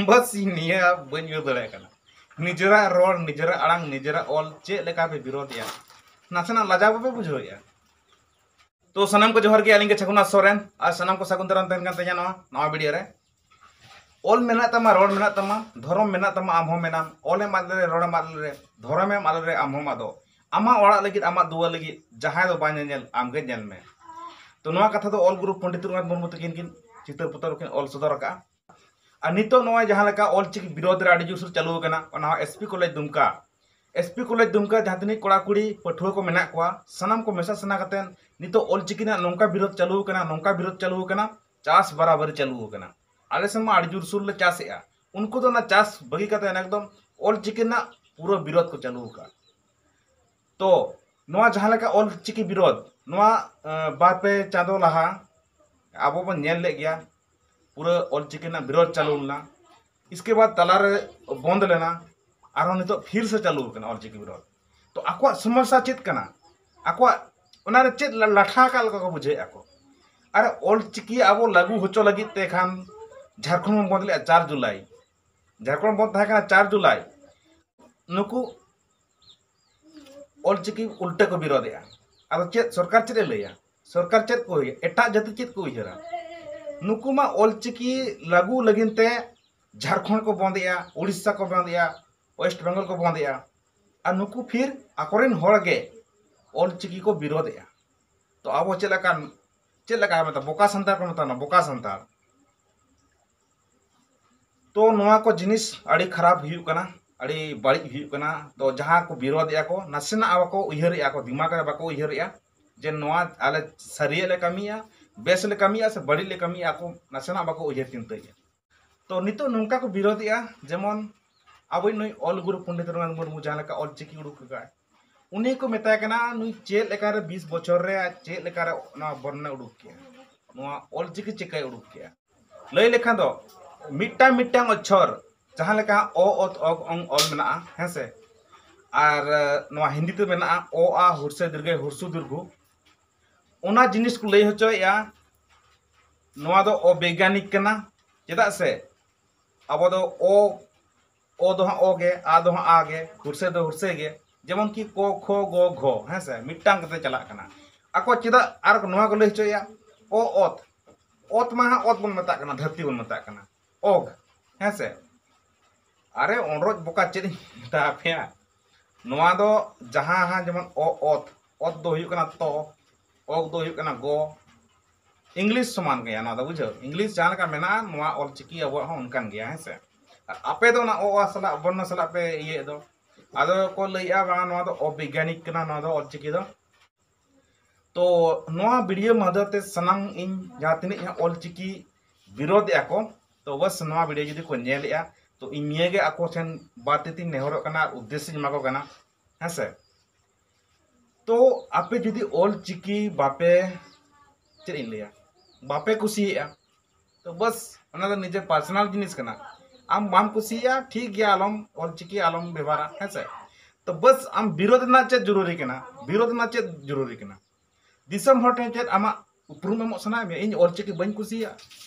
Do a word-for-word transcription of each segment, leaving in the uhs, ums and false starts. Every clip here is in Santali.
ᱵᱟᱥ, ᱤᱧ ᱱᱤᱭᱟᱹ ᱵᱟᱹᱧ ᱩᱭᱦᱟᱹᱨ ᱫᱟᱲᱮᱭᱟᱜ ᱠᱟᱱᱟ᱾ ᱱᱤᱡᱮᱨᱟᱜ ᱨᱚᱲ, ᱱᱤᱡᱮᱨᱟᱜ ᱟᱲᱟᱝ, ᱱᱤᱡᱮᱨᱟᱜ ᱚᱞ ᱪᱮᱫ ᱞᱮᱠᱟ ᱯᱮ ᱵᱤᱨᱳᱫᱮᱜᱼᱟ? ᱱᱟᱥᱮᱱᱟᱜ ᱞᱟᱡᱟᱣ ᱵᱟᱯᱮ ᱵᱩᱡᱷᱟᱹᱣᱮᱫᱼᱟ? ᱛᱚ ᱥᱟᱱᱟᱢ ᱠᱚ ᱡᱚᱦᱟᱨ ᱜᱮ, ᱟᱹᱞᱤᱧ ᱜᱮ ᱪᱷᱟᱠᱩᱱᱟ ᱥᱚᱨᱮᱱ, ᱟᱨ ᱥᱟᱱᱟᱢ ᱠᱚ ᱥᱟᱹᱜᱩᱱ ᱫᱟᱨᱟᱢ ᱛᱟᱦᱮᱱ ᱠᱟᱱ ᱛᱤᱧᱟ ᱱᱚᱣᱟ ᱱᱟᱣᱟ ᱵᱷᱤᱰᱤᱭᱳ ᱨᱮ᱾ ᱚᱞ ᱢᱮᱱᱟᱜ ᱛᱟᱢᱟ, ᱨᱚᱲ ᱢᱮᱱᱟᱜ ᱛᱟᱢᱟ, ᱫᱷᱚᱨᱚᱢ ᱢᱮᱱᱟᱜ ᱛᱟᱢᱟ, ᱟᱢ ᱦᱚᱸ ᱢᱮᱱᱟᱢ᱾ ᱚᱞᱮᱢ ᱟᱫ ᱞᱮᱨᱮ, ᱨᱚᱲᱮᱢ ᱟᱫ ᱞᱮᱨᱮ, ᱫᱷᱚᱨᱚᱢᱮᱢ ᱟᱫ ᱞᱮᱨᱮ, ᱟᱢ ᱦᱚᱸᱢ ᱟᱫᱚᱜ᱾ ᱟᱢᱟᱜ ᱚᱲᱟᱜ ᱞᱟᱹᱜᱤᱫ, ᱟᱢᱟᱜ ᱫᱩᱣᱟᱹᱨ ᱞᱟᱹᱜᱤᱫ ᱡᱟᱦᱟᱸᱭ ᱫᱚ ᱵᱟᱭ ᱧᱮᱧᱮᱞ, ᱟᱢᱜᱮ ᱧᱮᱞ ᱢᱮ᱾ ᱛᱚ ᱱᱚᱣᱟ ᱠᱟᱛᱷᱟ ᱫᱚ ᱚᱞ ᱜᱩᱨᱩ ᱯᱚᱱᱰᱤᱛ ᱨᱚᱜᱷᱩᱱᱟᱛᱷ ᱢᱩᱨᱢᱩ ᱛᱟᱹᱠᱤᱱ ᱠᱤᱱ ᱪᱤᱛᱟᱹᱨ ᱯᱚᱛᱚᱵ ᱨᱮᱠᱤᱱ ᱚᱞ ᱥᱚᱫᱚᱨ ᱟᱠᱟᱫᱼᱟ᱾ ᱟᱨ ᱱᱤᱛᱚᱜ ᱱᱚᱜᱼᱚᱭ ᱡᱟᱦᱟᱸ ᱞᱮᱠᱟ ᱚᱞᱪᱤᱠᱤ ᱵᱤᱨᱳᱫᱷ ᱨᱮ ᱟᱹᱰᱤ ᱡᱳᱨᱥᱳᱨ ᱪᱟᱹᱞᱩ ᱟᱠᱟᱱᱟ, ᱚᱱᱟ ᱦᱚᱸ ᱮᱥ ᱯᱤ ᱠᱚᱞᱮᱡᱽ ᱫᱩᱢᱠᱟ, ᱮᱥ ᱯᱤ ᱠᱚᱞᱮᱡᱽ ᱫᱩᱢᱠᱟ ᱡᱟᱦᱟᱸ ᱛᱤᱱᱟᱹᱜ ᱠᱚᱲᱟ ᱠᱩᱲᱤ ᱯᱟᱹᱴᱷᱩᱣᱟᱹ ᱠᱚ ᱢᱮᱱᱟᱜ ᱠᱚᱣᱟ, ᱥᱟᱱᱟᱢ ᱠᱚ ᱢᱮᱥᱟ ᱥᱟᱱᱟ ᱠᱟᱛᱮ ᱱᱤᱛᱚᱜ ᱚᱞᱪᱤᱠᱤ ᱨᱮᱱᱟᱜ ᱱᱚᱝᱠᱟ ᱵᱤᱨᱳᱫᱷ ᱪᱟᱹᱞᱩ ᱟᱠᱟᱱᱟ, ᱱᱚᱝᱠᱟ ᱵᱤᱨᱳᱫᱷ ᱪᱟᱹᱞᱩ ᱟᱠᱟᱱᱟ, ᱪᱟᱥ ᱵᱟᱨᱟᱵᱟᱨᱤ ᱪᱟᱹᱞᱩ ᱟᱠᱟᱱᱟ᱾ ᱟᱞᱮ ᱥᱮᱱ ᱢᱟ ᱟᱹᱰᱤ ᱡᱳᱨᱥᱳᱨ ᱞᱮ ᱪᱟᱥᱮᱜᱼᱟ, ᱩᱱᱠᱩ ᱫᱚ ᱚᱱᱟ ᱪᱟᱥ ᱵᱟᱹᱜᱤ ᱠᱟᱛᱮ ᱮᱠᱫᱚᱢ ᱚᱞᱪᱤᱠᱤ ᱨᱮᱱᱟᱜ ᱯᱩᱨᱟᱹ ᱵᱤᱨᱳᱫᱷ ᱠᱚ ᱪᱟᱹᱞᱩ ᱟᱠᱟᱫᱼᱟ᱾ ᱛᱚ ᱱᱚᱣᱟ ᱡᱟᱦᱟᱸ ᱞᱮᱠᱟ ᱚᱞᱪᱤᱠᱤ ᱵᱤᱨᱳᱫᱷ, ᱱᱚᱣᱟ ᱟᱸ, ᱵᱟᱨ ᱯᱮ ᱪᱟᱸᱫᱳ ᱞᱟᱦᱟ ᱟᱵᱚ ᱵᱚᱱ ᱧᱮᱞ ᱞᱮᱫ ᱜᱮᱭᱟ, ᱯᱩᱨᱟᱹ ᱚᱞᱪᱤᱠᱤ ᱨᱮᱱᱟᱜ ᱵᱤᱨᱳᱫᱷ ᱪᱟᱹᱞᱩ ᱞᱮᱱᱟ᱾ ᱤᱥᱠᱮ ᱵᱟᱫ ᱛᱟᱞᱟᱨᱮ ᱵᱚᱱᱫ ᱞᱮᱱᱟ, ᱟᱨᱦᱚᱸ ᱱᱤᱛᱚᱜ ᱯᱷᱤᱨ ᱥᱮ ᱪᱟᱹᱞᱩ ᱟᱠᱟᱱᱟ ᱚᱞᱪᱤᱠᱤ ᱵᱤᱨᱳᱫᱷ᱾ ᱛᱚ ᱟᱠᱚᱣᱟᱜ ᱥᱚᱢᱚᱥᱥᱟ ᱪᱮᱫ ᱠᱟᱱᱟ? ᱟᱠᱚᱣᱟᱜ ᱚᱱᱟᱨᱮ ᱪᱮᱫ ᱞᱟ- ᱞᱟᱴᱷᱟ ᱟᱠᱟᱫ ᱞᱮᱠᱟ ᱠᱚ ᱵᱩᱡᱷᱟᱹᱣᱮᱫᱼᱟ ᱠᱚ? ᱟᱨ ᱚᱞᱪᱤᱠᱤ ᱟᱵᱚ ᱞᱟᱹᱜᱩ ᱦᱚᱪᱚ ᱞᱟᱹᱜᱤᱫ ᱛᱮ ᱠᱷᱟᱱ ᱡᱷᱟᱲᱠᱷᱚᱸᱰ ᱵᱚᱱ ᱵᱚᱱᱫ ᱞᱮᱫᱼᱟ ᱪᱟᱨ ᱡᱩᱞᱟᱭ᱾ ᱡᱷᱟᱲᱠᱷᱚᱸᱰ ᱵᱚᱱᱫ ᱛᱟᱦᱮᱸ ᱠᱟᱱᱟ ᱪᱟᱨ ᱡᱩᱞᱟᱭ᱾ ᱱᱩᱠᱩ ᱚᱞᱪᱤᱠᱤ ᱩᱞᱴᱟᱹ ᱠᱚ ᱵᱤᱨᱳᱫᱮᱜᱼᱟ᱾ ᱟᱫᱚ ᱪᱮᱫ ᱥᱚᱨᱠᱟᱨ ᱪᱮᱫ ᱮ ᱞᱟᱹᱭᱟ? ᱥᱚᱨᱠᱟᱨ ᱪᱮᱫ ᱠᱚ ᱩᱭᱦᱟᱹᱨᱟ? ᱮᱴᱟᱜ ᱡᱟᱹᱛᱤ ᱪᱮᱫ ᱠᱚ ᱩᱭᱦᱟᱹᱨᱟ? ᱱᱩᱠᱩ ᱢᱟ ᱚᱞᱪᱤᱠᱤ ᱞᱟᱹᱜᱩ ᱞᱟᱹᱜᱤᱫ ᱛᱮ ᱡᱷᱟᱲᱠᱷᱚᱸᱰ ᱠᱚ ᱵᱚᱸᱫᱮᱜᱼᱟ, ᱩᱲᱤᱥᱥᱟ ᱠᱚ ᱵᱚᱸᱫᱮᱜᱼᱟ, ᱳᱭᱮᱥᱴ ᱵᱮᱝᱜᱚᱞ ᱠᱚ ᱵᱚᱸᱫᱮᱜᱼᱟ᱾ ᱟᱨ ᱱᱩᱠᱩ ᱯᱷᱤᱨ ᱟᱠᱚᱨᱮᱱ ᱦᱚᱲ ᱜᱮ ᱚᱞᱪᱤᱠᱤ ᱠᱚ ᱵᱤᱨᱳᱫᱮᱜᱼᱟ᱾ ᱛᱚ ᱟᱵᱚ ᱪᱮᱫ ᱞᱮᱠᱟᱱ, ᱪᱮᱫ ᱞᱮᱠᱟ ᱢᱮᱛᱟ, ᱵᱚᱠᱟ ᱥᱟᱱᱛᱟᱲ ᱠᱚ ᱢᱮᱛᱟ ᱵᱚᱱᱟ, ᱵᱚᱠᱟ ᱥᱟᱱᱛᱟᱲ᱾ ᱛᱚ ᱱᱚᱣᱟ ᱠᱚ ᱡᱤᱱᱤᱥ ᱟᱹᱰᱤ ᱠᱷᱟᱨᱟᱯ ᱦᱩᱭᱩᱜ ᱠᱟᱱᱟ, ᱟᱹᱰᱤ ᱵᱟᱹᱲᱤᱡ ᱦᱩᱭᱩᱜ ᱠᱟᱱᱟ᱾ ᱛᱚ ᱡᱟᱦᱟᱸ ᱠᱚ ᱵᱤᱨᱳᱫᱮᱜᱼᱟ ᱠᱚ, ᱱᱟᱥᱮᱱᱟᱜ ᱵᱟᱠᱚ ᱩᱭᱦᱟᱹᱨᱮᱜᱼᱟ ᱠᱚ, ᱫᱤᱢᱟᱜᱽ ᱨᱮ ᱵᱟᱠᱚ ᱩᱭᱦᱟᱹᱨᱮᱜᱼᱟ ᱡᱮ ᱱᱚᱣᱟ ᱟᱞᱮ ᱥᱟᱹᱨᱤᱭᱟᱜ ᱞᱮ ᱠᱟᱹᱢᱤᱭᱟ, ᱵᱮᱥ ᱞᱮ ᱠᱟᱹᱢᱤᱭᱟ ᱥᱮ ᱵᱟᱹᱲᱤᱡ ᱞᱮ ᱠᱟᱹᱢᱤᱭᱟ, ᱟᱠᱚ ᱱᱟᱥᱮᱱᱟᱜ ᱵᱟᱠᱚ ᱩᱭᱦᱟᱹᱨ ᱪᱤᱱᱛᱟᱹᱭᱮᱜᱼᱟ᱾ ᱛᱚ ᱱᱤᱛᱚᱜ ᱱᱚᱝᱠᱟ ᱠᱚ ᱵᱤᱨᱳᱫᱮᱜᱼᱟ, ᱡᱮᱢᱚᱱ ᱟᱵᱚᱭᱤᱡ ᱱᱩᱭ ᱚᱞ ᱜᱩᱨᱩ ᱯᱚᱱᱰᱤᱛ ᱨᱚᱜᱷᱩᱱᱟᱛᱷ ᱢᱩᱨᱢᱩ ᱡᱟᱦᱟᱸ ᱞᱮᱠᱟ ᱚᱞ ᱪᱤᱠᱤ ᱩᱰᱩᱠ ᱟᱠᱟᱫ, ᱩᱱᱤ ᱠᱚ ᱢᱮᱛᱟᱭ ᱠᱟᱱᱟ ᱱᱩᱭ ᱪᱮᱫ ᱞᱮᱠᱟᱨᱮ ᱵᱤᱥ ᱵᱚᱪᱷᱚᱨ ᱨᱮ ᱪᱮᱫ ᱞᱮᱠᱟᱨᱮ ᱱᱚᱣᱟ ᱵᱚᱨᱱᱚ ᱩᱰᱩᱠ ᱠᱮᱜᱼᱟ, ᱱᱚᱣᱟ ᱚᱞ ᱪᱤᱠᱤ ᱪᱤᱠᱟᱹᱭ ᱩᱰᱩᱠ ᱠᱮᱜᱼᱟ᱾ ᱞᱟᱹᱭ ᱞᱮᱠᱷᱟᱱ ᱫᱚ ᱢᱤᱫᱴᱟᱝ ᱢᱤᱫᱴᱟᱝ ᱚᱪᱷᱚᱨ, ᱡᱟᱦᱟᱸ ᱞᱮᱠᱟ ᱚ, ᱚᱛ, ᱚᱜ, ᱚᱝ ᱚᱞ ᱢᱮᱱᱟᱜᱼᱟ, ᱦᱮᱸ ᱥᱮ? ᱟᱨ ᱱᱚᱣᱟ ᱦᱤᱱᱫᱤ ᱛᱮ ᱢᱮᱱᱟᱜᱼᱟ ᱚ, ᱟ, ᱦᱩᱨᱥᱮ ᱫᱤᱨᱜᱷᱮ ᱦᱩᱨᱥᱩ ᱫᱤᱨᱜᱷᱩ᱾ ᱚᱱᱟ ᱡᱤᱱᱤᱥ ᱠᱚ ᱞᱟᱹᱭ ᱦᱚᱪᱚᱭᱮᱜᱼᱟ, ᱱᱚᱣᱟ ᱫᱚ ᱚᱵᱮᱜᱽᱜᱟᱱᱤᱠ ᱠᱟᱱᱟ᱾ ᱪᱮᱫᱟᱜ ᱥᱮ ᱟᱵᱚ ᱫᱚ ᱚ, ᱚ ᱫᱚ ᱦᱟᱸᱜ ᱚ ᱜᱮ, ᱟ ᱫᱚ ᱦᱟᱸᱜ ᱟ ᱜᱮ, ᱦᱩᱨᱥᱟᱹ ᱫᱚ ᱦᱩᱨᱥᱟᱹ ᱜᱮ, ᱡᱮᱢᱚᱱ ᱠᱤ ᱠᱚ, ᱠᱷᱚ, ᱜᱚ, ᱜᱷᱚ, ᱦᱮᱸ ᱥᱮ, ᱢᱤᱫᱴᱟᱝ ᱠᱟᱛᱮ ᱪᱟᱞᱟᱜ ᱠᱟᱱᱟ᱾ ᱟᱠᱚ ᱪᱮᱫᱟᱜ ᱟᱨ ᱱᱚᱣᱟ ᱠᱚ ᱞᱟᱹᱭ ᱦᱚᱪᱚᱭᱮᱫᱼᱟ? ᱚ, ᱚᱛ, ᱚᱛ ᱢᱟ ᱦᱟᱸᱜ ᱚᱛ ᱵᱚᱱ ᱢᱮᱛᱟᱜ ᱠᱟᱱᱟ, ᱫᱷᱟᱹᱨᱛᱤ ᱵᱚᱱ ᱢᱮᱛᱟᱜ ᱠᱟᱱᱟ, ᱚᱜᱽ, ᱦᱮᱸ ᱥᱮ᱾ ᱟᱨᱮ ᱚᱱᱨᱚᱡ ᱵᱚᱠᱟ, ᱪᱮᱫ ᱤᱧ ᱢᱮᱛᱟ ᱟᱯᱮᱭᱟ, ᱱᱚᱣᱟ ᱫᱚ ᱡᱟᱦᱟᱸ ᱦᱟᱸᱜ ᱡᱮᱢᱚᱱ ᱚ, ᱚᱛ, ᱚᱛ ᱫᱚ ᱦᱩᱭᱩᱜ ᱠᱟᱱᱟ ᱛᱚ, ᱚᱜᱽ ᱫᱚ ᱦᱩᱭᱩᱜ ᱠᱟᱱᱟ ᱜᱚ, ᱤᱝᱞᱤᱥ ᱥᱚᱢᱟᱱ ᱜᱮᱭᱟ ᱱᱚᱣᱟ ᱫᱚ, ᱵᱩᱡᱷᱟᱹᱣ? ᱤᱝᱞᱤᱥ ᱡᱟᱦᱟᱸ ᱞᱮᱠᱟ ᱢᱮᱱᱟᱜᱼᱟ, ᱱᱚᱣᱟ ᱚᱞᱪᱤᱠᱤ ᱟᱵᱚᱣᱟᱜ ᱦᱚᱸ ᱚᱱᱠᱟᱱ ᱜᱮᱭᱟ, ᱦᱮᱸ ᱥᱮ᱾ ᱟᱨ ᱟᱯᱮ ᱫᱚ ᱚᱱᱟ ᱚ, ᱟ ᱥᱟᱞᱟᱜ, ᱵᱚᱨᱱᱚ ᱥᱟᱞᱟᱜ ᱯᱮ ᱤᱭᱟᱹᱭᱮᱫ ᱫᱚ᱾ ᱟᱫᱚ ᱠᱚ ᱞᱟᱹᱭᱮᱫᱼᱟ, ᱵᱟᱝᱟ, ᱱᱚᱣᱟ ᱫᱚ ᱚᱵᱤᱜᱽᱜᱟᱱᱤᱠ ᱠᱟᱱᱟ, ᱱᱚᱣᱟ ᱫᱚ ᱚᱞᱪᱤᱠᱤ ᱫᱚ᱾ ᱛᱚ ᱱᱚᱣᱟ ᱵᱷᱤᱰᱤᱭᱳ ᱢᱟᱫᱷᱭᱚᱢ ᱛᱮ ᱥᱟᱱᱟᱢ ᱤᱧ ᱡᱟᱦᱟᱸ ᱛᱤᱱᱟᱹᱜ ᱦᱟᱸᱜ ᱚᱞᱪᱤᱠᱤ ᱵᱤᱨᱳᱫᱷᱮᱜᱼᱟ ᱠᱚ, ᱛᱚ ᱵᱟᱥ ᱱᱚᱣᱟ ᱵᱷᱤᱰᱤᱭᱳ ᱡᱩᱫᱤ ᱠᱚ ᱧᱮᱞᱮᱜᱼᱟ, ᱛᱚ ᱤᱧ ᱱᱤᱭᱟᱹᱜᱮ ᱟᱠᱚ ᱴᱷᱮᱱ ᱵᱟᱨ ᱛᱤ ᱛᱤᱧ ᱱᱮᱦᱚᱨᱚᱜ ᱠᱟᱱᱟ ᱟᱨ ᱩᱫᱽᱫᱮᱥ ᱤᱧ ᱮᱢᱟ ᱠᱚ ᱠᱟᱱᱟ, ᱦᱮᱸ ᱥᱮ᱾ ᱛᱚ ᱟᱯᱮ ᱡᱩᱫᱤ ᱚᱞᱪᱤᱠᱤ ᱵᱟᱯᱮ, ᱪᱮᱫ ᱤᱧ ᱞᱟᱹᱭᱟ, ᱵᱟᱯᱮ ᱠᱩᱥᱤᱭᱟᱜᱼᱟ, ᱛᱚ ᱵᱟᱥ ᱚᱱᱟ ᱫᱚ ᱱᱤᱡᱮ ᱯᱟᱨᱥᱚᱱᱟᱞ ᱡᱤᱱᱤᱥ ᱠᱟᱱᱟ᱾ ᱟᱢ ᱵᱟᱢ ᱠᱩᱥᱤᱭᱟᱜᱼᱟ, ᱴᱷᱤᱠ ᱜᱮᱭᱟ, ᱟᱞᱚᱢ, ᱚᱞᱪᱤᱠᱤ ᱟᱞᱚᱢ ᱵᱮᱵᱚᱦᱟᱨᱟ, ᱦᱮᱸ ᱥᱮ᱾ ᱛᱚ ᱵᱟᱥ ᱟᱢ ᱵᱤᱨᱳᱫᱷ ᱨᱮᱱᱟᱜ ᱪᱮᱫ ᱡᱚᱨᱩᱨᱤ ᱠᱟᱱᱟ? ᱵᱤᱨᱳᱫᱷ ᱨᱮᱱᱟᱜ ᱪᱮᱫ ᱡᱚᱨᱩᱨᱤ ᱠᱟᱱᱟ? ᱫᱤᱥᱚᱢ ᱦᱚᱲ ᱴᱷᱮᱱ ᱪᱮᱫ ᱟᱢᱟᱜ ᱩᱯᱨᱩᱢ ᱮᱢᱚᱜ ᱥᱟᱱᱟᱭᱮᱫ ᱢᱮᱭᱟ? ᱤᱧ ᱚᱞᱪᱤᱠᱤ ᱵᱟᱹᱧ ᱠᱩᱥᱤᱭᱟᱜᱼᱟ,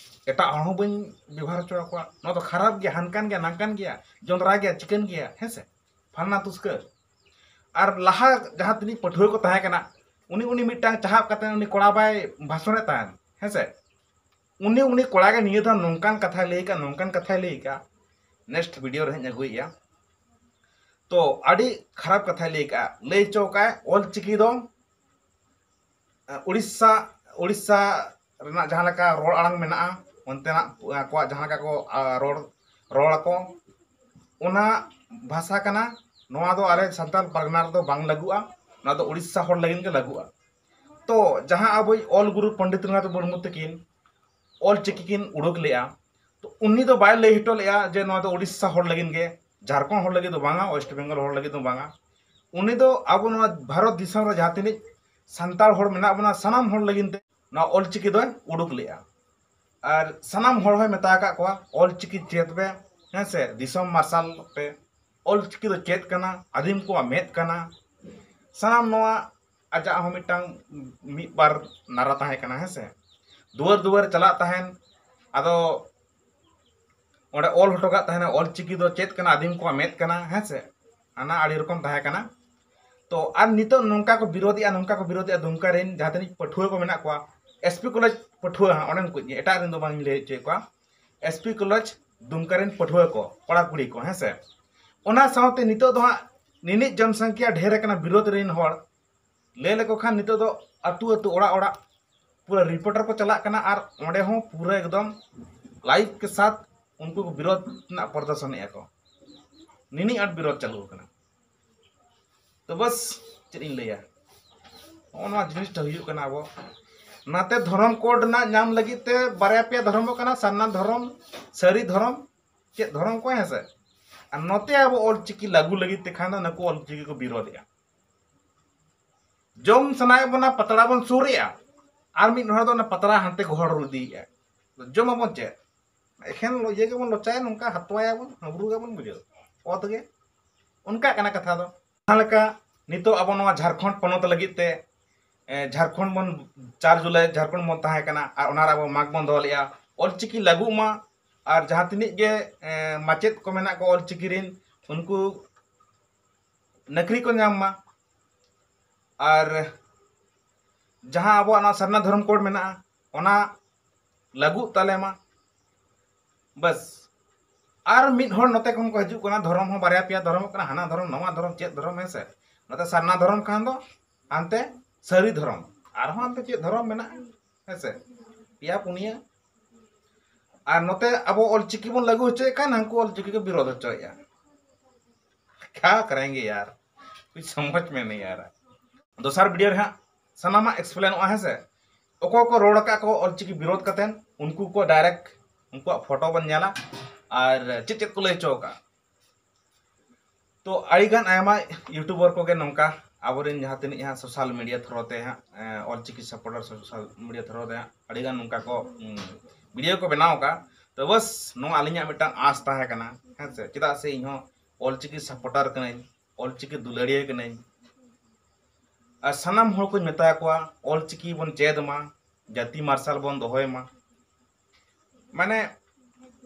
ᱮᱴᱟᱜ ᱦᱚᱲ ᱦᱚᱸ ᱵᱟᱹᱧ ᱵᱮᱵᱚᱦᱟᱨ ᱦᱚᱪᱚ ᱟᱠᱚᱣᱟ, ᱱᱚᱣᱟ ᱫᱚ ᱠᱷᱟᱨᱟᱯ ᱜᱮᱭᱟ, ᱦᱟᱱᱠᱟᱱ ᱜᱮᱭᱟ, ᱱᱟᱝᱠᱟᱱ ᱜᱮᱭᱟ, ᱡᱚᱸᱫᱽᱨᱟ ᱜᱮᱭᱟ, ᱪᱤᱠᱟᱹᱱ ᱜᱮᱭᱟ, ᱦᱮᱸ ᱥᱮ, ᱯᱷᱟᱞᱱᱟ ᱛᱩᱥᱠᱟᱹ᱾ ᱟᱨ ᱞᱟᱦᱟ ᱡᱟᱦᱟᱸ ᱛᱤᱱᱟᱹᱜ ᱯᱟᱹᱴᱷᱩᱣᱟᱹ ᱠᱚ ᱛᱟᱦᱮᱸ ᱠᱟᱱᱟ, ᱩᱱᱤ, ᱩᱱᱤ ᱢᱤᱫᱴᱟᱝ ᱪᱟᱦᱟᱵ ᱠᱟᱛᱮ ᱩᱱᱤ ᱠᱚᱲᱟ ᱵᱟᱭ ᱵᱷᱟᱥᱚᱬᱮᱫ ᱛᱟᱦᱮᱱ, ᱦᱮᱸ ᱥᱮ᱾ ᱩᱱᱤ, ᱩᱱᱤ ᱠᱚᱲᱟ ᱜᱮ ᱱᱤᱭᱟᱹ ᱫᱷᱟᱣ ᱱᱚᱝᱠᱟᱱ ᱠᱟᱛᱷᱟᱭ ᱞᱟᱹᱭ ᱠᱟᱜ, ᱱᱚᱝᱠᱟᱱ ᱠᱟᱛᱷᱟᱭ ᱞᱟᱹᱭ ᱠᱟᱜ, ᱱᱮᱠᱥᱴ ᱵᱷᱤᱰᱤᱭᱳ ᱨᱮ ᱦᱟᱸᱜ ᱤᱧ ᱟᱹᱜᱩᱭᱮᱜᱼᱟ᱾ ᱛᱚ ᱟᱹᱰᱤ ᱠᱷᱟᱨᱟᱯ ᱠᱟᱛᱷᱟᱭ ᱞᱟᱹᱭ ᱠᱟᱜᱼᱟ, ᱞᱟᱹᱭ ᱦᱚᱪᱚ ᱠᱟᱜᱼᱟᱭ ᱚᱞᱪᱤᱠᱤ ᱫᱚ ᱩᱲᱤᱥᱥᱟ, ᱩᱲᱤᱥᱥᱟ ᱨᱮᱱᱟᱜ ᱡᱟᱦᱟᱸ ᱞᱮᱠᱟ ᱨᱚᱲ ᱟᱲᱟᱝ ᱢᱮᱱᱟᱜᱼᱟ, ᱚᱱᱛᱮᱱᱟᱜ ᱟᱠᱚᱣᱟᱜ ᱡᱟᱦᱟᱸ ᱞᱮᱠᱟ ᱠᱚ, ᱟ, ᱨᱚᱲ, ᱨᱚᱲ ᱟᱠᱚ, ᱚᱱᱟ ᱵᱷᱟᱥᱟ ᱠᱟᱱᱟ᱾ ᱱᱚᱣᱟ ᱫᱚ ᱟᱞᱮ ᱥᱟᱱᱛᱟᱲ ᱯᱟᱨᱜᱟᱱᱟ ᱨᱮᱫᱚ ᱵᱟᱝ ᱞᱟᱹᱜᱩᱜᱼᱟ, ᱱᱚᱣᱟ ᱫᱚ ᱩᱲᱤᱥᱥᱟ ᱦᱚᱲ ᱞᱟᱹᱜᱤᱫ ᱜᱮ ᱞᱟᱹᱜᱩᱜᱼᱟ᱾ ᱛᱚ ᱡᱟᱦᱟᱸ ᱟᱵᱚᱭᱤᱡ ᱚᱞ ᱜᱩᱨᱩ ᱯᱚᱱᱰᱤᱛ ᱨᱚᱜᱷᱩᱱᱟᱛᱷ ᱢᱩᱨᱢᱩ ᱛᱟᱹᱠᱤᱱ ᱚᱞ ᱪᱤᱠᱤ ᱠᱤᱱ ᱩᱰᱩᱠ ᱞᱮᱜᱼᱟ, ᱛᱚ ᱩᱱᱤ ᱫᱚ ᱵᱟᱭ ᱞᱟᱹᱭ ᱦᱚᱴᱚ ᱞᱮᱜᱼᱟ ᱡᱮ ᱱᱚᱣᱟ ᱫᱚ ᱩᱲᱤᱥᱥᱟ ᱦᱚᱲ ᱞᱟᱹᱜᱤᱫ ᱜᱮ, ᱡᱷᱟᱲᱠᱷᱚᱸᱰ ᱦᱚᱲ ᱞᱟᱹᱜᱤᱫ ᱫᱚ ᱵᱟᱝᱟ, ᱳᱭᱮᱥᱴ ᱵᱮᱝᱜᱚᱞ ᱦᱚᱲ ᱞᱟᱹᱜᱤᱫ ᱫᱚ ᱵᱟᱝᱟ᱾ ᱩᱱᱤ ᱫᱚ ᱟᱵᱚ ᱱᱚᱣᱟ ᱵᱷᱟᱨᱚᱛ ᱫᱤᱥᱚᱢ ᱨᱮ ᱡᱟᱦᱟᱸ ᱛᱤᱱᱟᱹᱜ ᱥᱟᱱᱛᱟᱲ ᱦᱚᱲ ᱢᱮᱱᱟᱜ ᱵᱚᱱᱟ, ᱥᱟᱱᱟᱢ ᱦᱚᱲ ᱞᱟᱹᱜᱤᱫ ᱛᱮ ᱱᱚᱣᱟ ᱚᱞᱪᱤᱠᱤ ᱫᱚᱭ ᱩᱰᱩᱠ ᱞᱮᱜᱼᱟ᱾ ᱟᱨ ᱥᱟᱱᱟᱢ ᱦᱚᱲ ᱦᱚᱸᱭ ᱢᱮᱛᱟ ᱟᱠᱟᱫ ᱠᱚᱣᱟ, "ᱚᱞᱪᱤᱠᱤ ᱪᱮᱫ ᱯᱮ, ᱦᱮᱸ ᱥᱮ, ᱫᱤᱥᱚᱢ ᱢᱟᱨᱥᱟᱞ ᱯᱮ, ᱚᱞᱪᱤᱠᱤ ᱫᱚ ᱪᱮᱫ ᱠᱟᱱᱟ, ᱟᱹᱫᱤᱢ ᱠᱚᱣᱟᱜ ᱢᱮᱫ ᱠᱟᱱᱟ᱾" ᱥᱟᱱᱟᱢ ᱱᱚᱣᱟ ᱟᱡᱟᱜ ᱦᱚᱸ ᱢᱤᱫᱴᱟᱝ ᱢᱤᱫ ᱵᱟᱨ ᱱᱟᱨᱟ ᱛᱟᱦᱮᱸ ᱠᱟᱱᱟ, ᱦᱮᱸ ᱥᱮ, ᱫᱩᱣᱟᱹᱨ ᱫᱩᱣᱟᱹᱨ ᱪᱟᱞᱟᱜ ᱛᱟᱦᱮᱱ᱾ ᱟᱫᱚ ᱚᱸᱰᱮ ᱚᱞ ᱦᱚᱴᱚ ᱠᱟᱜ ᱛᱟᱦᱮᱱᱟ, ᱚᱞ ᱪᱤᱠᱤ ᱫᱚ ᱪᱮᱫ ᱠᱟᱱᱟ, ᱟᱹᱫᱤᱢ ᱠᱚᱣᱟᱜ ᱢᱮᱫ ᱠᱟᱱᱟ, ᱦᱮᱸ ᱥᱮ? ᱦᱟᱱᱟ ᱟᱹᱰᱤ ᱨᱚᱠᱚᱢ ᱛᱟᱦᱮᱸ ᱠᱟᱱᱟ᱾ ᱛᱚ ᱟᱨ ᱱᱤᱛᱚᱜ ᱱᱚᱝᱠᱟ ᱠᱚ ᱵᱤᱨᱳᱫᱮᱜᱼᱟ, ᱱᱚᱝᱠᱟ ᱠᱚ ᱵᱤᱨᱳᱫᱮᱜᱼᱟ, ᱫᱩᱢᱠᱟ ᱨᱮᱱ ᱡᱟᱦᱟᱸ ᱛᱤᱱᱟᱹᱜ ᱯᱟᱹᱴᱷᱩᱣᱟᱹ ᱠᱚ ᱢᱮᱱᱟᱜ ᱠᱚᱣᱟ, ᱮᱥ ᱯᱤ ᱠᱚᱞᱮᱡᱽ ᱯᱟᱹᱴᱷᱩᱣᱟᱹ ᱦᱟᱸᱜ, ᱚᱸᱰᱮᱱ ᱠᱚ, ᱮᱴᱟᱜ ᱨᱮᱱ ᱫᱚ ᱵᱟᱝ ᱞᱟᱹᱭ ᱦᱚᱪᱚᱭᱮᱫ ᱠᱚᱣᱟ, ᱮᱥ ᱯᱤ ᱠᱚᱞᱮᱡᱽ ᱫᱩᱢᱠᱟ ᱨᱮᱱ ᱯᱟᱹᱴᱷᱩᱣᱟᱹ ᱠᱚ, ᱠᱚᱲᱟ ᱠᱩᱲᱤ ᱠᱚ, ᱦᱮᱸ ᱥᱮ? ᱚᱱᱟ ᱥᱟᱶᱛᱮ ᱱᱤᱛᱚᱜ ᱫᱚ ᱦᱟᱸᱜ ᱱᱤᱱᱤᱡ ᱡᱚᱱᱥᱚᱝᱠᱷᱭᱟ ᱰᱷᱮᱨ ᱟᱠᱟᱱᱟ ᱵᱤᱨᱳᱫ ᱨᱮᱱ ᱦᱚᱲ, ᱞᱟᱹᱭ ᱞᱮᱠᱚ ᱠᱷᱟᱱ ᱱᱤᱛᱚᱜ ᱫᱚ ᱟᱹᱛᱩ ᱟᱹᱛᱩ, ᱚᱲᱟᱜ ᱚᱲᱟᱜ ᱯᱩᱨᱟᱹ ᱨᱤᱯᱳᱨᱴᱟᱨ ᱠᱚ ᱪᱟᱞᱟᱜ ᱠᱟᱱᱟ ᱟᱨ ᱚᱸᱰᱮ ᱦᱚᱸ ᱯᱩᱨᱟᱹ ᱮᱠᱫᱚᱢ ᱞᱟᱭᱤᱵᱷ ᱠᱮ ᱥᱟᱛᱷ ᱩᱱᱠᱩ ᱠᱚ ᱵᱤᱨᱳᱫ ᱨᱮᱱᱟᱜ ᱯᱨᱚᱫᱚᱨᱥᱚᱱᱮᱜᱼᱟ ᱠᱚ᱾ ᱱᱤᱱᱤᱡ ᱟᱸᱴ ᱵᱤᱨᱳᱫ ᱪᱟᱹᱞᱩ ᱟᱠᱟᱱᱟ᱾ ᱛᱚ ᱵᱟᱥ, ᱪᱮᱫ ᱤᱧ ᱞᱟᱹᱭᱟ, ᱱᱚᱜᱼᱚ ᱱᱚᱣᱟ ᱡᱤᱱᱤᱥᱴᱟ ᱦᱩᱭᱩᱜ ᱠᱟᱱᱟ ᱟᱵᱚ ᱱᱟᱛᱮ ᱫᱷᱚᱨᱚᱢ ᱠᱳᱰ ᱨᱮᱱᱟᱜ ᱧᱟᱢ ᱞᱟᱹᱜᱤᱫ ᱛᱮ ᱵᱟᱨᱭᱟ ᱯᱮᱭᱟ ᱫᱷᱚᱨᱚᱢᱚᱜ ᱠᱟᱱᱟ, ᱥᱟᱨᱱᱟ ᱫᱷᱚᱨᱚᱢ, ᱥᱟᱹᱨᱤ ᱫᱷᱚᱨᱚᱢ, ᱪᱮᱫ ᱫᱷᱚᱨᱚᱢ ᱠᱚ, ᱦᱮᱸ ᱥᱮ? ᱟᱨ ᱱᱚᱛᱮ ᱟᱵᱚ ᱚᱞᱪᱤᱠᱤ ᱞᱟᱹᱜᱩ ᱞᱟᱹᱜᱤᱫ ᱛᱮ ᱠᱷᱟᱱ ᱫᱚ ᱱᱩᱠᱩ ᱚᱞᱪᱤᱠᱤ ᱠᱚ ᱵᱤᱨᱳᱫᱮᱜᱼᱟ᱾ ᱡᱚᱢ ᱥᱟᱱᱟᱭᱮᱫ ᱵᱚᱱᱟ, ᱯᱟᱛᱲᱟ ᱵᱚᱱ ᱥᱩᱨᱮᱜᱼᱟ, ᱟᱨ ᱢᱤᱫ ᱦᱚᱲ ᱫᱚ ᱚᱱᱟ ᱯᱟᱛᱲᱟ ᱦᱟᱱᱛᱮ ᱜᱚᱦᱚᱲ ᱤᱫᱤᱭᱮᱜᱼᱟ᱾ ᱡᱚᱢ ᱟᱵᱚᱱ ᱪᱮᱫ? ᱮᱠᱷᱮᱱ ᱤᱭᱟᱹ ᱜᱮᱵᱚᱱ ᱞᱚᱪᱟᱭᱟ, ᱱᱚᱝᱠᱟ ᱦᱟᱛᱣᱟᱭᱟᱵᱚᱱ, ᱦᱟᱹᱵᱽᱨᱩ ᱜᱮᱵᱚᱱ ᱵᱩᱡᱷᱟᱹᱣ᱾ ᱚᱛ ᱜᱮ᱾ ᱚᱱᱠᱟᱜ ᱠᱟᱱᱟ ᱠᱟᱛᱷᱟ ᱫᱚ᱾ ᱡᱟᱦᱟᱸ ᱞᱮᱠᱟ ᱱᱤᱛᱚᱜ ᱟᱵᱚ ᱱᱚᱣᱟ ᱡᱷᱟᱲᱠᱷᱚᱸᱰ ᱯᱚᱱᱚᱛ ᱞᱟᱹᱜᱤᱫ ᱛᱮ, ᱮ, ᱡᱷᱟᱲᱠᱷᱚᱸᱰ ᱵᱚᱱ, ᱪᱟᱨ ᱡᱩᱞᱟᱭ ᱡᱷᱟᱲᱠᱷᱚᱸᱰ ᱵᱚᱱ ᱛᱟᱦᱮᱸ ᱠᱟᱱᱟ ᱟᱨ ᱚᱱᱟ ᱨᱮ ᱟᱵᱚ ᱢᱟᱜᱽ ᱵᱚᱱ ᱫᱚᱦᱚ ᱞᱮᱜᱼᱟ, ᱚᱞᱪᱤᱠᱤ ᱞᱟᱹᱜᱩᱜ ᱢᱟ ᱟᱨ ᱡᱟᱦᱟᱸ ᱛᱤᱱᱟᱹᱜ ᱜᱮ, ᱮ, ᱢᱟᱪᱮᱫ ᱠᱚ ᱢᱮᱱᱟᱜ ᱠᱚᱣᱟ ᱚᱞᱪᱤᱠᱤ ᱨᱮᱱ, ᱩᱱᱠᱩ ᱱᱚᱠᱨᱤ ᱠᱚ ᱧᱟᱢ ᱢᱟ᱾ ᱟᱨ ᱡᱟᱦᱟᱸ ᱟᱵᱚᱣᱟᱜ ᱱᱚᱣᱟ ᱥᱟᱨᱱᱟ ᱫᱷᱚᱨᱚᱢ ᱠᱳᱰ ᱢᱮᱱᱟᱜᱼᱟ, ᱚᱱᱟ ᱞᱟᱹᱜᱩᱜ ᱛᱟᱞᱮ ᱢᱟ᱾ ᱵᱟᱥ᱾ ᱟᱨ ᱢᱤᱫ ᱦᱚᱲ ᱱᱚᱛᱮ ᱠᱷᱚᱱ ᱠᱚ ᱦᱤᱡᱩᱜ ᱠᱟᱱᱟ, ᱫᱷᱚᱨᱚᱢ ᱦᱚᱸ ᱵᱟᱨᱭᱟ ᱯᱮᱭᱟ ᱫᱷᱚᱨᱚᱢᱚᱜ ᱠᱟᱱᱟ, ᱦᱟᱱᱟ ᱫᱷᱚᱨᱚᱢ, ᱱᱚᱣᱟ ᱫᱷᱚᱨᱚᱢ, ᱪᱮᱫ ᱫᱷᱚᱨᱚᱢ, ᱦᱮᱸ ᱥᱮ? ᱱᱚᱛᱮ ᱥᱟᱨᱱᱟ ᱫᱷᱚᱨᱚᱢ ᱠᱷᱟᱱ ᱫᱚ ᱦᱟᱱᱛᱮ ᱥᱟᱹᱨᱤ ᱫᱷᱚᱨᱚᱢ, ᱟᱨᱦᱚᱸ ᱦᱟᱱᱛᱮ ᱪᱮᱫ ᱫᱷᱚᱨᱚᱢ ᱢᱮᱱᱟᱜᱼᱟ, ᱦᱮᱸ ᱥᱮ? ᱯᱮᱭᱟ ᱯᱩᱱᱭᱟᱹ᱾ ᱟᱨ ᱱᱚᱛᱮ ᱟᱵᱚ ᱚᱞᱪᱤᱠᱤ ᱵᱚᱱ ᱞᱟᱹᱜᱩ ᱦᱚᱪᱚᱭᱮᱫ ᱠᱷᱟᱱ ᱦᱟᱱᱠᱩ ᱚᱞᱪᱤᱠᱤ ᱠᱚ ᱵᱤᱨᱳᱫ ᱦᱚᱪᱚᱭᱮᱫᱼᱟ᱾ ᱠᱭᱟ ᱠᱟᱨᱮᱸᱜᱮ ᱭᱟᱨ, ᱠᱩᱪ ᱥᱚᱢᱚᱡᱽ ᱢᱮ ᱱᱟᱦᱤᱸ ᱟ ᱨᱟᱦᱟ᱾ ᱫᱚᱥᱟᱨ ᱵᱷᱤᱰᱤᱭᱳ ᱨᱮ ᱦᱟᱸᱜ ᱥᱟᱱᱟᱢᱟᱜ ᱮᱠᱥᱯᱞᱮᱱᱚᱜᱼᱟ, ᱦᱮᱸ ᱥᱮ? ᱚᱠᱚᱭ ᱠᱚ ᱨᱚᱲ ᱟᱠᱟᱫ ᱠᱚ ᱚᱞᱪᱤᱠᱤ ᱵᱤᱨᱳᱫ ᱠᱟᱛᱮᱱ, ᱩᱱᱠᱩ ᱠᱚ ᱰᱟᱭᱨᱮᱠᱴ ᱩᱱᱠᱩᱣᱟᱜ ᱯᱷᱳᱴᱳ ᱵᱚᱱ ᱧᱮᱞᱟ ᱟᱨ ᱪᱮᱫ ᱪᱮᱫ ᱠᱚ ᱞᱟᱹᱭ ᱦᱚᱪᱚ ᱟᱠᱟᱫᱼᱟ᱾ ᱛᱚ ᱟᱹᱰᱤᱜᱟᱱ ᱟᱭᱢᱟ ᱭᱩᱴᱩᱵᱟᱨ ᱠᱚᱜᱮ ᱱᱚᱝᱠᱟ ᱟᱵᱚᱨᱮᱱ ᱡᱟᱦᱟᱸ ᱛᱤᱱᱟᱹᱜ ᱦᱟᱸᱜ ᱥᱳᱥᱟᱞ ᱢᱤᱰᱤᱭᱟ ᱛᱷᱨᱳ ᱛᱮ ᱦᱟᱸᱜ, ᱮᱸ, Ol Chiki supporter social media throw ᱛᱮ ᱦᱟᱸᱜ ᱟᱹᱰᱤᱜᱟᱱ ᱱᱚᱝᱠᱟ ᱠᱚ, ᱩᱸ, ᱵᱷᱤᱰᱤᱭᱳ ᱠᱚ ᱵᱮᱱᱟᱣ ᱟᱠᱟᱫᱼᱟ᱾ ᱛᱚ ᱵᱟᱥ, ᱱᱚᱣᱟ ᱟᱹᱞᱤᱧᱟᱜ ᱢᱤᱫᱴᱟᱝ ᱟᱸᱥ ᱛᱟᱦᱮᱸ ᱠᱟᱱᱟ, ᱦᱮᱸ ᱥᱮ? ᱪᱮᱫᱟᱜ ᱥᱮ ᱤᱧᱦᱚᱸ ᱚᱞᱪᱤᱠᱤ ᱥᱟᱯᱳᱨᱴᱟᱨ ᱠᱟᱹᱱᱟᱹᱧ, ᱚᱞᱪᱤᱠᱤ ᱫᱩᱞᱟᱹᱲᱤᱭᱟᱹ ᱠᱟᱹᱱᱟᱹᱧ᱾ ᱟᱨ ᱥᱟᱱᱟᱢ ᱦᱚᱲ ᱠᱚᱧ ᱢᱮᱛᱟ ᱠᱚᱣᱟ, ᱚᱞᱪᱤᱠᱤ ᱵᱚᱱ ᱪᱮᱫ ᱢᱟ, ᱡᱟᱹᱛᱤ ᱢᱟᱨᱥᱟᱞ ᱵᱚᱱ ᱫᱚᱦᱚᱭ ᱢᱟ᱾ ᱢᱟᱱᱮ,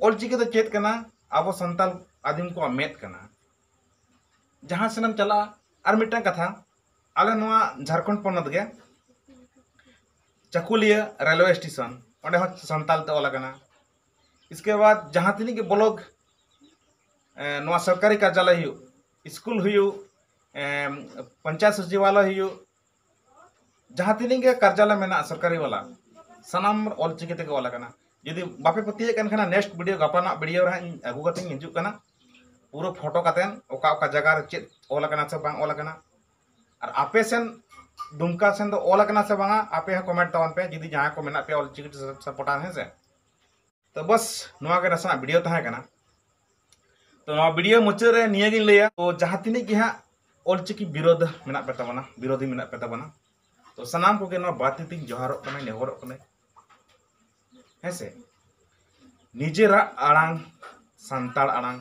ᱚᱞᱪᱤᱠᱤ ᱫᱚ ᱪᱮᱫ ᱠᱟᱱᱟ? ᱟᱵᱚ ᱥᱟᱱᱛᱟᱲ ᱟᱹᱫᱤᱢ ᱠᱚᱣᱟᱜ ᱢᱮᱫ ᱠᱟᱱᱟ᱾ ᱡᱟᱦᱟᱸ ᱥᱮᱱᱮᱢ ᱪᱟᱞᱟᱜᱼᱟ, ᱟᱨ ᱢᱤᱫᱴᱟᱝ ᱠᱟᱛᱷᱟ, ᱟᱞᱮ ᱱᱚᱣᱟ ᱡᱷᱟᱲᱠᱷᱚᱸᱰ ᱯᱚᱱᱚᱛ ᱜᱮ ᱪᱟᱹᱠᱩᱞᱤᱭᱟᱹ ᱨᱮᱞᱣᱮ ᱥᱴᱮᱥᱚᱱ, ᱚᱸᱰᱮ ᱦᱚᱸ ᱥᱟᱱᱛᱟᱲ ᱛᱮ ᱚᱞ ᱟᱠᱟᱱᱟ᱾ ᱤᱥᱠᱮ ᱵᱟᱫ ᱡᱟᱦᱟᱸ ᱛᱤᱱᱟᱹᱜ ᱜᱮ ᱵᱞᱚᱠ, ᱮ, ᱱᱚᱣᱟ ᱥᱚᱨᱠᱟᱨᱤ ᱠᱟᱨᱡᱟᱞᱚᱭ ᱦᱩᱭᱩᱜ, ᱥᱠᱩᱞ ᱦᱩᱭᱩᱜ, ᱮ, ᱯᱚᱧᱪᱟᱭᱮᱛ ᱥᱚᱪᱤᱵᱟᱞᱚᱭ ᱦᱩᱭᱩᱜ, ᱡᱟᱦᱟᱸ ᱛᱤᱱᱟᱹᱜ ᱜᱮ ᱠᱟᱨᱡᱟᱞᱚᱭ ᱢᱮᱱᱟᱜᱼᱟ ᱥᱚᱨᱠᱟᱨᱤ ᱵᱟᱞᱟ, ᱥᱟᱱᱟᱢ ᱚᱞᱪᱤᱠᱤ ᱛᱮᱜᱮ ᱚᱞ ᱟᱠᱟᱱᱟ᱾ ᱡᱩᱫᱤ ᱵᱟᱯᱮ ᱯᱟᱹᱛᱭᱟᱹᱜ ᱠᱟᱱ ᱠᱷᱟᱱ, ᱱᱮᱠᱥᱴ ᱵᱷᱤᱰᱤᱭᱳ, ᱜᱟᱯᱟᱱᱟᱜ ᱵᱷᱤᱰᱤᱭᱳ ᱨᱮ ᱦᱟᱸᱜ ᱤᱧ ᱟᱹᱜᱩ ᱠᱟᱛᱮᱧ ᱦᱤᱡᱩᱜ ᱠᱟᱱᱟ, ᱯᱩᱨᱟᱹ ᱯᱷᱳᱴᱳ ᱠᱟᱛᱮᱱ ᱚᱠᱟ ᱚᱠᱟ ᱡᱟᱭᱜᱟ ᱨᱮ ᱪᱮᱫ ᱚᱞ ᱟᱠᱟᱱᱟ ᱥᱮ ᱵᱟᱝ ᱚᱞ ᱟᱠᱟᱱᱟ, ᱟᱨ ᱟᱯᱮ ᱥᱮᱱ ᱫᱩᱢᱠᱟ ᱥᱮᱱ ᱫᱚ ᱚᱞ ᱟᱠᱟᱱᱟ ᱥᱮ ᱵᱟᱝᱟ, ᱟᱯᱮ ᱦᱚᱸ ᱠᱚᱢᱮᱱᱴ ᱛᱟᱵᱚᱱ ᱯᱮ ᱡᱩᱫᱤ ᱡᱟᱦᱟᱸᱭ ᱠᱚ ᱢᱮᱱᱟᱜ ᱯᱮᱭᱟ ᱚᱞᱪᱤᱠᱤ ᱥᱟᱯᱳᱨᱴᱟᱨ, ᱦᱮᱸ ᱥᱮ᱾ ᱛᱚ ᱵᱟᱥ, ᱱᱚᱣᱟ ᱜᱮ ᱱᱟᱥᱮᱱᱟᱜ ᱵᱷᱤᱰᱤᱭᱳ ᱛᱟᱦᱮᱸ ᱠᱟᱱᱟ᱾ ᱛᱚ ᱱᱚᱣᱟ ᱵᱷᱤᱰᱤᱭᱳ ᱢᱩᱪᱟᱹᱫ ᱨᱮ ᱱᱤᱭᱟᱹ ᱜᱤᱧ ᱞᱟᱹᱭᱟ, ᱛᱚ ᱡᱟᱦᱟᱸ ᱛᱤᱱᱟᱹᱜ ᱜᱮ ᱦᱟᱸᱜ ᱚᱞᱪᱤᱠᱤ ᱵᱤᱨᱳᱫᱷ ᱢᱮᱱᱟᱜ ᱯᱮ ᱛᱟᱵᱚᱱᱟ, ᱵᱤᱨᱳᱫᱷᱤ ᱢᱮᱱᱟᱜ ᱯᱮ ᱛᱟᱵᱚᱱᱟ, ᱛᱚ ᱥᱟᱱᱟᱢ ᱠᱚᱜᱮ ᱱᱚᱣᱟ ᱵᱟᱨ ᱛᱤ ᱛᱤᱧ ᱡᱚᱦᱟᱨᱚᱜ ᱠᱟᱱᱟ, ᱱᱮᱦᱚᱨᱚᱜ ᱠᱟᱱᱟ, ᱦᱮᱸ ᱥᱮ᱾ ᱱᱤᱡᱮᱨᱟᱜ ᱟᱲᱟᱝ, ᱥᱟᱱᱛᱟᱲ ᱟᱲᱟᱝ,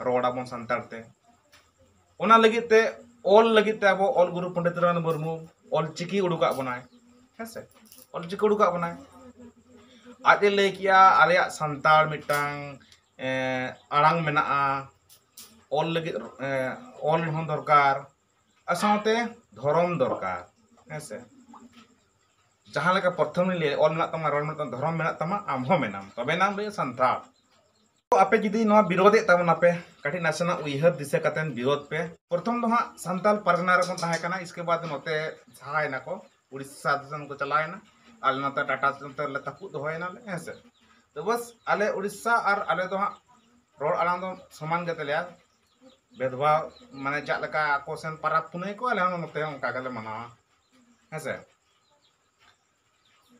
ᱨᱚᱲ ᱟᱵᱚᱱ ᱥᱟᱱᱛᱟᱲ ᱛᱮ᱾ ᱚᱱᱟ ᱞᱟᱹᱜᱤᱫ ᱛᱮ, ᱚᱞ ᱞᱟᱹᱜᱤᱫ ᱛᱮ ᱟᱵᱚ ᱚᱞ ᱜᱩᱨᱩ ᱯᱚᱱᱰᱤᱛ ᱨᱚᱜᱷᱩᱱᱟᱛᱷ ᱢᱩᱨᱢᱩ ᱚᱞ ᱪᱤᱠᱤ ᱩᱰᱩᱠᱟᱜ ᱵᱚᱱᱟᱭ, ᱦᱮᱸ ᱥᱮ᱾ ᱚᱞ ᱪᱤᱠᱤ ᱩᱰᱩᱠᱟᱜ ᱵᱚᱱᱟᱭ᱾ ᱟᱡ ᱮ ᱞᱟᱹᱭ ᱠᱮᱜᱼᱟ, ᱟᱞᱮᱭᱟᱜ ᱥᱟᱱᱛᱟᱲ ᱢᱤᱫᱴᱟᱝ, ᱮ, ᱟᱲᱟᱝ ᱢᱮᱱᱟᱜᱼᱟ, ᱚᱞ ᱞᱟᱹᱜᱤᱫ, ᱮ, ᱚᱞ ᱦᱚᱸ ᱫᱚᱨᱠᱟᱨ, ᱟᱨ ᱥᱟᱶᱛᱮ ᱫᱷᱚᱨᱚᱢ ᱫᱚᱨᱠᱟᱨ, ᱦᱮᱸ ᱥᱮ᱾ ᱡᱟᱦᱟᱸ ᱞᱮᱠᱟ ᱯᱨᱚᱛᱷᱚᱢ ᱞᱤᱧ ᱞᱟᱹᱭᱟ, ᱚᱞ ᱢᱮᱱᱟᱜ ᱛᱟᱢᱟ, ᱨᱚᱲ ᱢᱮᱱᱟᱜ ᱛᱟᱢᱟ, ᱫᱷᱚᱨᱚᱢ ᱢᱮᱱᱟᱜ ᱛᱟᱢᱟ, ᱟᱢ ᱦᱚᱸ ᱢᱮᱱᱟᱢ, ᱛᱚᱵᱮ ᱱᱟᱢ ᱞᱟᱹᱭᱟ ᱥᱟᱱᱛᱟᱲ᱾ ᱛᱚ ᱟᱯᱮ ᱡᱩᱫᱤ ᱱᱚᱣᱟ ᱵᱤᱨᱳᱫᱷᱮᱫ ᱛᱟᱵᱚᱱᱟᱯᱮ, ᱠᱟᱹᱴᱤᱡ ᱱᱟᱥᱮᱱᱟᱜ ᱩᱭᱦᱟᱹᱨ ᱫᱤᱥᱟᱹ ᱠᱟᱛᱮᱱ ᱵᱤᱨᱳᱫᱷ ᱯᱮ᱾ ᱯᱨᱚᱛᱷᱚᱢ ᱫᱚ ᱦᱟᱸᱜ ᱥᱟᱱᱛᱟᱲ ᱯᱟᱨᱜᱟᱱᱟ ᱨᱮᱵᱚᱱ ᱛᱟᱦᱮᱸ ᱠᱟᱱᱟ, ᱤᱥᱠᱮ ᱵᱟᱫ ᱱᱚᱛᱮ ᱥᱟᱦᱟᱭᱮᱱᱟ ᱠᱚ, ᱩᱲᱤᱥᱥᱟ ᱫᱤᱥᱚᱢ ᱠᱚ ᱪᱟᱞᱟᱣᱮᱱᱟ, ᱟᱞᱮ ᱱᱚᱛᱮ ᱴᱟᱴᱟ ᱱᱚᱛᱮ ᱞᱮ ᱛᱟᱹᱯᱩᱜ ᱫᱚᱦᱚᱭᱮᱱᱟᱞᱮ, ᱦᱮᱸ ᱥᱮ᱾ ᱛᱚ ᱵᱟᱥ, ᱟᱞᱮ ᱩᱲᱤᱥᱥᱟ ᱟᱨ ᱟᱞᱮ ᱫᱚ ᱦᱟᱸᱜ ᱨᱚᱲ ᱟᱲᱟᱝ ᱫᱚ ᱥᱚᱢᱟᱱ ᱜᱮ ᱛᱟᱞᱮᱭᱟ, ᱵᱷᱮᱫᱽᱵᱷᱟᱣ ᱢᱟᱱᱮ ᱪᱮᱫ ᱞᱮᱠᱟ ᱟᱠᱚ ᱥᱮᱱ ᱯᱟᱨᱟᱵᱽ ᱯᱩᱱᱟᱹᱭ ᱠᱚ, ᱟᱞᱮ ᱦᱚᱸ ᱱᱚᱛᱮ ᱦᱚᱸ ᱚᱱᱠᱟ ᱜᱮᱞᱮ ᱢᱟᱱᱟᱣᱟ, ᱦᱮᱸ ᱥᱮ᱾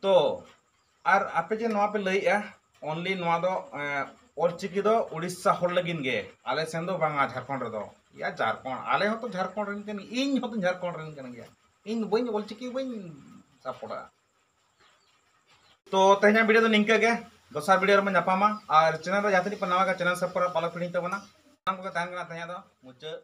ᱛᱚ ᱟᱨ ᱟᱯᱮ ᱡᱮ ᱱᱚᱣᱟ ᱯᱮ ᱞᱟᱹᱭᱮᱜᱼᱟ, ᱚᱱᱞᱤ ᱱᱚᱣᱟ ᱫᱚ, ᱮᱸ, ᱚᱞᱪᱤᱠᱤ ᱫᱚ ᱩᱲᱤᱥᱥᱟ ᱦᱚᱲ ᱞᱟᱹᱜᱤᱫ ᱜᱮ, ᱟᱞᱮ ᱥᱮᱱ ᱫᱚ ᱵᱟᱝᱟ, ᱡᱷᱟᱲᱠᱷᱚᱸᱰ ᱨᱮᱫᱚ᱾ ᱭᱟ ᱡᱷᱟᱲᱠᱷᱚᱸᱰ, ᱟᱞᱮ ᱦᱚᱸᱛᱚ ᱡᱷᱟᱲᱠᱷᱚᱸᱰ ᱨᱮᱱ ᱠᱟᱱ, ᱤᱧ ᱦᱚᱸᱛᱚ ᱡᱷᱟᱲᱠᱷᱚᱸᱰ ᱨᱮᱱ ᱠᱟᱱ ᱜᱮᱭᱟ, ᱤᱧ ᱵᱟᱹᱧ, ᱚᱞᱪᱤᱠᱤ ᱵᱟᱹᱧ ᱥᱟᱯᱳᱨᱴᱟ᱾ ᱛᱚ ᱛᱮᱦᱮᱧᱟᱜ ᱵᱷᱤᱰᱤᱭᱳ ᱫᱚ ᱱᱤᱝᱠᱟᱹ ᱜᱮ, ᱫᱚᱥᱟᱨ ᱵᱷᱤᱰᱤᱭᱳ ᱨᱮᱵᱚᱱ ᱧᱟᱯᱟᱢᱟ᱾ ᱟᱨ ᱪᱮᱱᱮᱞ ᱨᱮ ᱡᱟᱦᱟᱸ ᱛᱤᱱᱟᱹᱜ ᱯᱮ ᱱᱟᱣᱟ ᱜᱮ, ᱪᱮᱱᱮᱞ ᱥᱟᱵᱥᱠᱨᱟᱭᱤᱵ ᱟᱞᱚ ᱯᱮ ᱦᱤᱲᱤᱧ ᱛᱟᱵᱚᱱᱟ᱾ ᱥᱟᱱᱟᱢ ᱠᱚᱜᱮ ᱛᱟᱦᱮᱱ ᱠᱟᱱᱟ ᱛᱮᱦᱮᱧᱟᱜ ᱫᱚ ᱢᱩᱪᱟᱹᱫ᱾